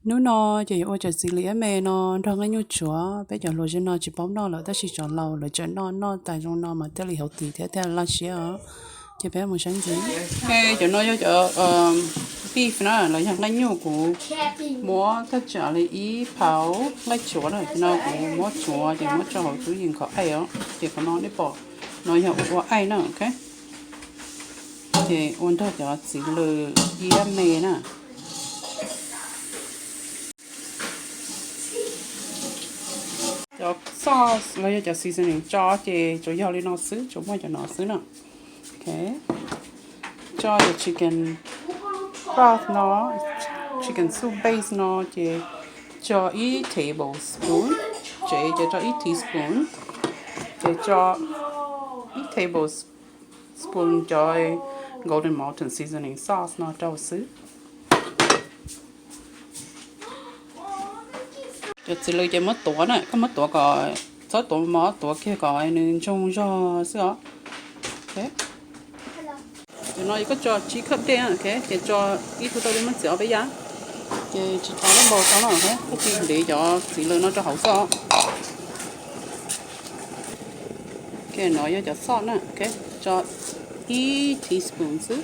Hnub no ces yuav ua cov txiv lws iab me no nrog nqaij nyuj tsuav. Peb cov hluas ze no tsis paub noj lawm tab sis cov laus lawv tseem noj, noj tas zoo no mas thiaj li healthy thiab thiaj laj siab os. Ces peb mus saib ntxiv. Ok, cov no yog cov beef na, los yog nqaij nyuj kuv muab thaj tsam li ib phaum nqaij tsuav na. Cov no kuv muab tsuav ces muab tso hauv tub yees kom aij os. Ces qhov no nej pom no yog ua aij na, ok. Ces ua nrog cov txiv lws iab me na. Cov sauce los yog cov seasoning tso ces tsuas yog li no xwb, tsuas muaj cov no xwb na. Ok, tso cov chicken broth no, chicken soup base no ces tso ib tablespoon, tsev ces tso ib teaspoon, ces tso ib tablespoon cov Golden Mountain seasoning sauce no rau xwb. Cov txiv lws ces muab tuav na, koj muab tuav kom, txhob tuav mos, tuav kiag kom nws ntsoog zog xwb os. Cov no koj tso tsib cup dej, ces tso ib tug tauj dej muab txiav ob peb yam, ces tsis tau dab npau tso no, koj cia ntev cov txiv lws no rau hauv xwb. Ok, no yog cov sauce na, tso ib teaspoon xwb.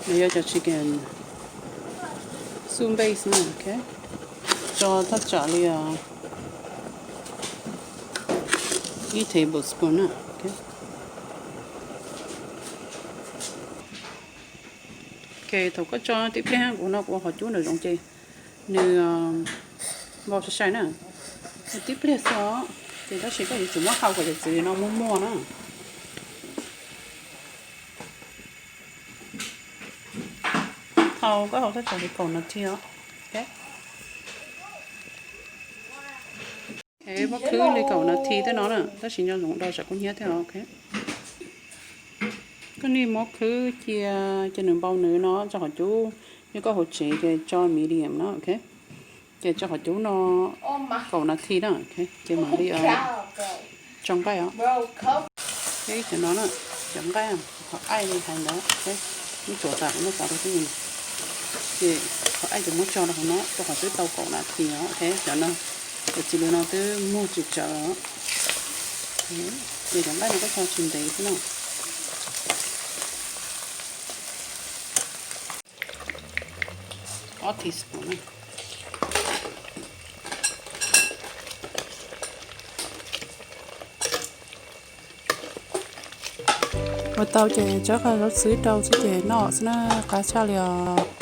No yog cov chicken soup base na, ok, tso thaj tsam li ib tablespoon na. Ok, thaum koj tso tib pliag, kuv no kuv ua qhov cub ntawm zoov ces nws npau sai sai na. Tib pliag xwb os, ces tab sis koj yuav tsum muab hau kom cov txiv lws no muag muag na. Hau, koj hau thaj tsam li kaum nas this os. Ok, muab khwb li kaum nas this tej no na, tab sis nco ntsoov do tsam kub hnyiab thiab os, ok. Koj nim muab khwb cia, cia nws npau nws no tso qhov cub, yog koj hauv tsev ces tso medium no, ok. Ces tso qhov cub no kaum nas this na, ces mam li tso nqaij os. Ib cov no na, cov nqaij, qhov aij li hais ntawd, muab tsuav tas, muab txav rau xwb. Ces qhov aij ces muab tso rau hauv no, rau qhov twb tau kaum nas this os, ok. Cov no, cov txiv lws no twb muag tsis tsawv os. Ces cov nqaij no koj tso tsis ntev xwb na. Ob teaspoon. Ua tau ces tso qab zaub xwb rau xwb ces noj xwb na, qab tshaj li os.